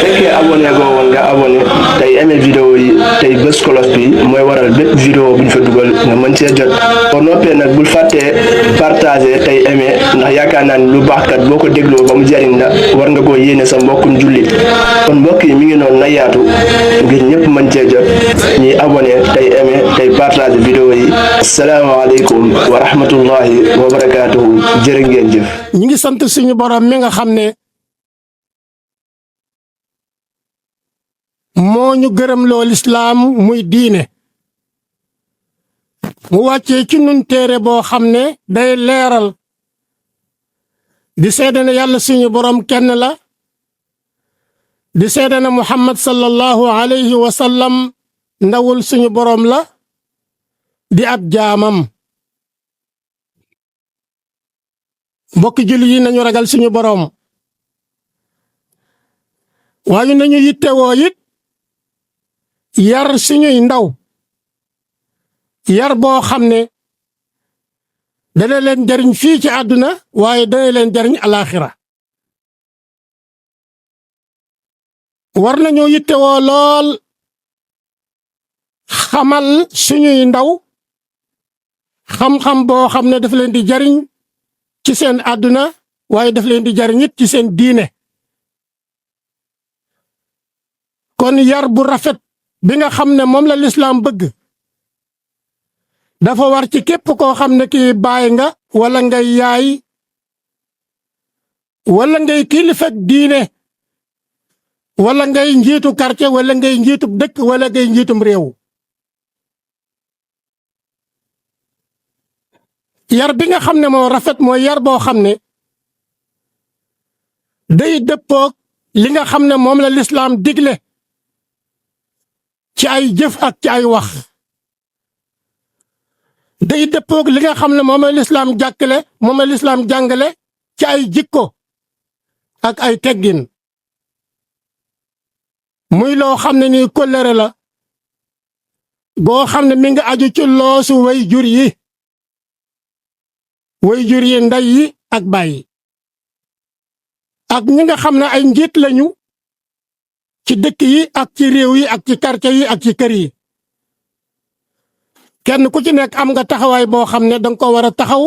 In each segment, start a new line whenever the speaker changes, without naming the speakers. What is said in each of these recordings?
fekkee abonné goo woon nga abonné tey aimé vidéo yi tey bés cloche bi mooy waral bépp vidéo bu ñu fa dugal nga mën see jot boo noppee nag bul fàttee partagé tey aimé ndax yaakaar naa ni lu baax kat boo ko dégloo ba mu jariñ la war nga koo yéene sa mbokkum jullit kon mbokk yi mi ngi noonu na yaatu ngir ñëpp mën cee jot ñuy abonné tey aimé tey partagé vidéo yi asalaamaaleykum wa rahmatullahi wa barakaatuhu jërë ngeen jëf.
ñi ngi sant suñu borom mi nga xam ne moo ñu gërëm loo lislaam muy diine mu wàccee ci nun téere boo xam ne day leeral di seede ne yàlla suñu borom kenn la di seede ne muhammad sallallahu alayhi wa sallam ndawul suñu borom la di ab jaamam mbokki julli yi nañu ragal suñu borom waaye nañu yittewoo it yar suñuy ndaw yar boo xam ne dana leen jariñ fii ci àdduna waaye dana leen jariñ alaaxira war nañoo yittewoo lool xamal suñuy ndaw xam-xam boo xam ne dafa leen di jariñ ci seen àdduna waaye daf leen di jariñ it ci seen diine kon yar bu rafet bi nga xam ne moom la lislaam bëgg dafa war ci képp koo xam ne kii baay nga wala ngay yaay wala ngay kilifa diine wala ngay njiitu quartier wala ngay njiitub dëkk wala ngay njiitum réew yar bi nga xam ne moo rafet mooy yar boo xam ne day dëppoog li nga xam ne moom la lislaam digle ci ay jëf ak ci ay wax day dëppoog li nga xam ne moom la lislaam jàkkale moom la lislaam jàngale ci ay jikko ak ay teggin muy loo xam ne nii kóllëre la goo xam ne mi nga aju ci loosu way jur yi ndey yi ak baay yi ak ñi nga xam ne ay njiit lañu ci dëkk yi ak ci réew yi ak ci quartier yi ak ci kër yi kenn ku ci nekk am nga taxawaay boo xam ne danga ko war a taxaw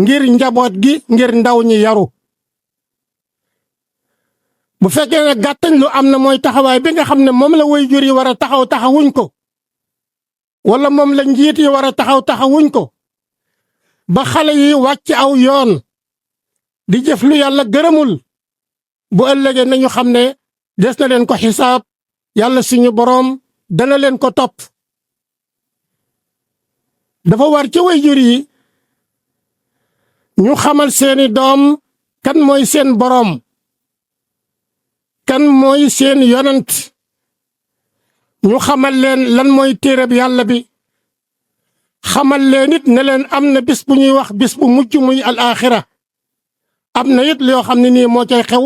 ngir njaboot gi ngir ndaw ñi yaru bu fekkee ne gàttañ lu am na mooy taxawaay bi nga xam ne moom la waajur yi war a taxawuñ ko wala moom la njiit yi war a taxawuñ ko ba xale yi wàcc aw yoon di jëf lu yàlla gërëmul bu ëllëgee nañu xam ne des na leen ko xisaab yàlla suñu boroom dana leen ko topp dafa war ci waajur yi ñu xamal seeni doom kan mooy seen boroom kan mooy seen yonent ñu xamal leen lan mooy téereb yàlla bi xamal leen it ne leen am na bis bu ñuy wax bis bu mujj muy alaaxira am na it loo xam ne nii moo cay xew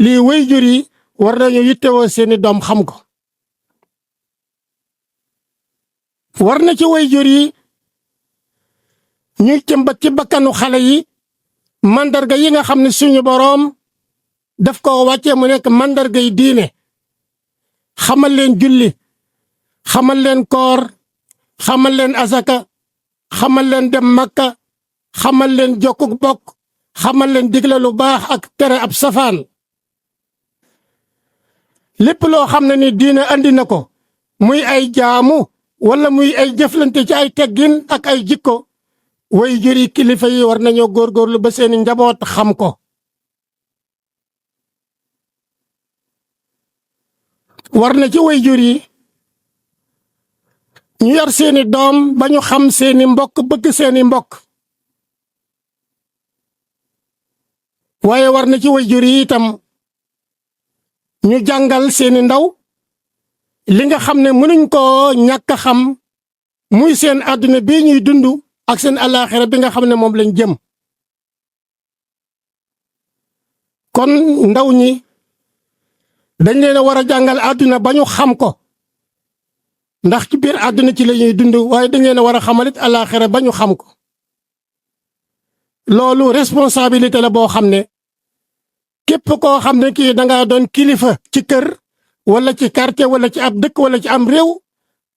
lii waajur yi war nañu yittewoo seeni doom xam ko war na ci waajur yi ñuy jëmbat ci bakkanu xale yi mandarga yi nga xam ne suñu boroom daf ko wàccee mu nekk mandarga yi diine xamal leen julli xamal leen koor xamal leen asaka xamal leen dem makka xamal leen jokkuk bokk xamal leen digle lu baax ak tere ab safaan lépp loo xam ne ni diine andi na ko muy ay jaamu wala muy ay jëflante ci ay teggin ak ay jikko way juri kilifa yi war nañoo góorgóorlu ba seeni njaboot xam ko war na ci way jur yi ñu yar seeni doom ba ñu xam seeni mbokk bëgg seeni mbokk waaye war na ci way jur yi itam ñu jàngal seeni ndaw li nga xam ne mënuñ koo ñàkk a xam muy seen àdduna bii ñuy dund ak seen alaaxira bi nga xam ne moom lañ jëm kon ndaw ñi dañ leen a war a jàngal àdduna ba ñu xam ko ndax ci biir àdduna ci la ñuy dund waaye dañ leen a war a xamalit alaaxira ba ñu xam ko loolu responsabilité la boo xam ne képp koo xam ne kii dangaa doon kilifa ci kër wala ci quartier wala ci ab dëkk wala ci am réew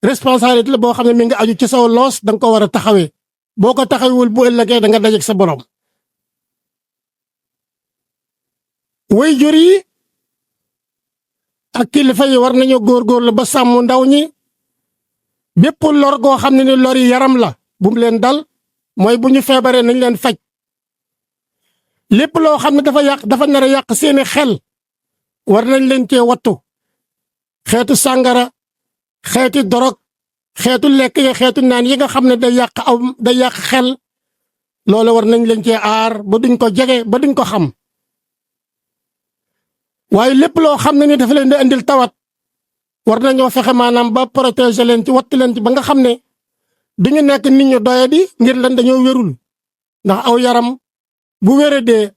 responsabilité la boo xam ne mi nga aju ci saw loos da nga ko war a taxawee boo ko taxawul bu ëllëgee da nga dajeek sa borom. waajur yi ak kilifa yi war nañu góorgóorlu ba sàmm ndaw ñi bépp lor goo xam ne ni lor yi yaram la bu mu leen dal mooy bu ñu feebaree nañ leen faj lépp loo xam ne dafa nar a yàq seeni xel war nañ leen cee wattu xeetu sàngara xeeti dorog xeetu lekk yi xeetu naan yi nga xam ne day yàq xel loolu war nañ leen cee aar ba duñ ko jege ba duñ ko xam waaye lépp loo xam ne ni dafa leen di indil tawat war nañoo fexe maanaam ba protéger leen ci wattu leen ci ba nga xam ne duñu nekk nit ñu doyadi ngir leen dañoo wérul ndax aw yaram bu wéradee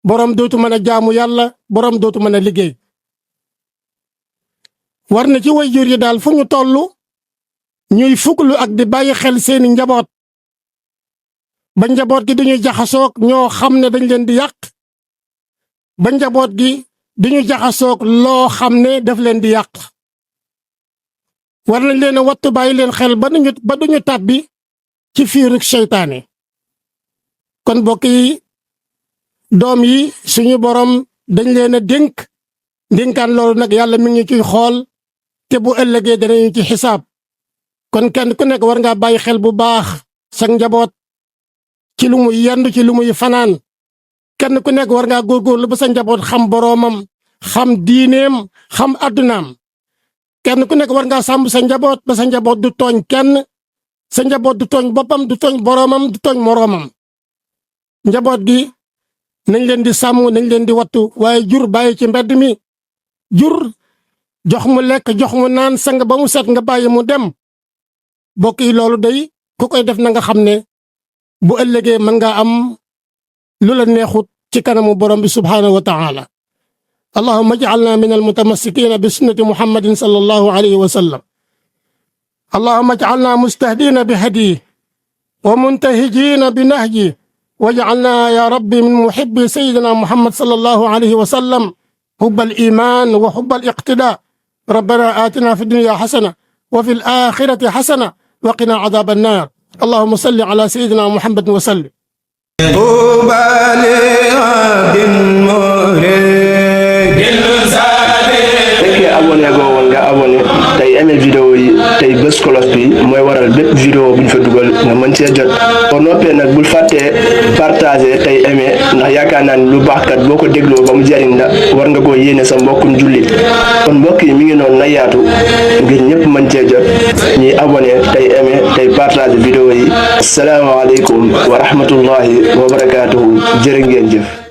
boroom dootu mën a jaamu yàlla boroom dootu mën a liggéey. war na ci waajur yi daal fu ñu tollu ñuy fuglu ak di bàyyi xel seeni njaboot ba njaboot gi duñu jaxasoog ñoo xam ne dañ leen di yàq ba njaboot gi duñu jaxasoog loo xam ne daf leen di yàq. war nañ leen a wattu bàyyi leen xel ba duñu tàbbi ci fiirug seytaane. kon mbokk yi doom yi suñu borom dañ leen a dénkaan loolu nag yàlla mi ngi ciy xool te bu ëllëgee danañu ci xisaab kon kenn ku nekk war ngaa bàyyi xel bu baax sa njaboot ci lu muy yendu ci lu muy fanaan kenn ku nekk war ngaa góorgóorlu ba sa njaboot xam boroomam xam diineem xam addunaam kenn ku nekk war ngaa sàmm sa njaboot ba sa njaboot du tooñ kenn sa njaboot du tooñ boppam du tooñ boroomam du tooñ moroomam njaboot gi nañ leen di sàmm nañ leen di wattu waaye jur bàyyi ci mbedd mi jur jox mu lekk jox mu naan sang ba mu set nga bàyyi mu dem bokk yi loolu day ku koy def na nga xam ne bu ëllëgee mën nga am lu la neexut ci kanamu borom bi subhaanahu wa taala allahumma ij'alna min almutamassikina bi sunnati muhammadin sallallahu alayhi wa sallam allahumma ij'alna mustahdina bi hadyi wa muntahijina bi nahyi waj'alna ya rabbi min muhibbi sayyidina muhammad sallallahu alayhi wa sallam حب الإيمان وحب الاقتداء ربنا آتنا في الدنيا حسنة وفي الآخرة حسنة وقنا عذاب النار اللهم صل على سيدنا محمد وسلم
طوبى لعبد مريد
fekkee abonné goo woon nga abonné tey aimé vidéo yi tey bës cloche bi mooy waral bépp vidéo bu ñu fa dugal nga mën cee jot boo noppee nag bul fàttee partager tey aimé ndax yaakaar naa ni lu baax kat boo ko dégloo ba mu jariñ la war nga koo yéene sa mbokkum jullit kon mbokk yi mi ngi noonu na yaatu ngir ñëpp mën cee jot ñuy abonné tey aimé tey partager vidéo yi asalaamaaleykum wa rahmatullahi wa barakaatuhu jërë ngeen jëf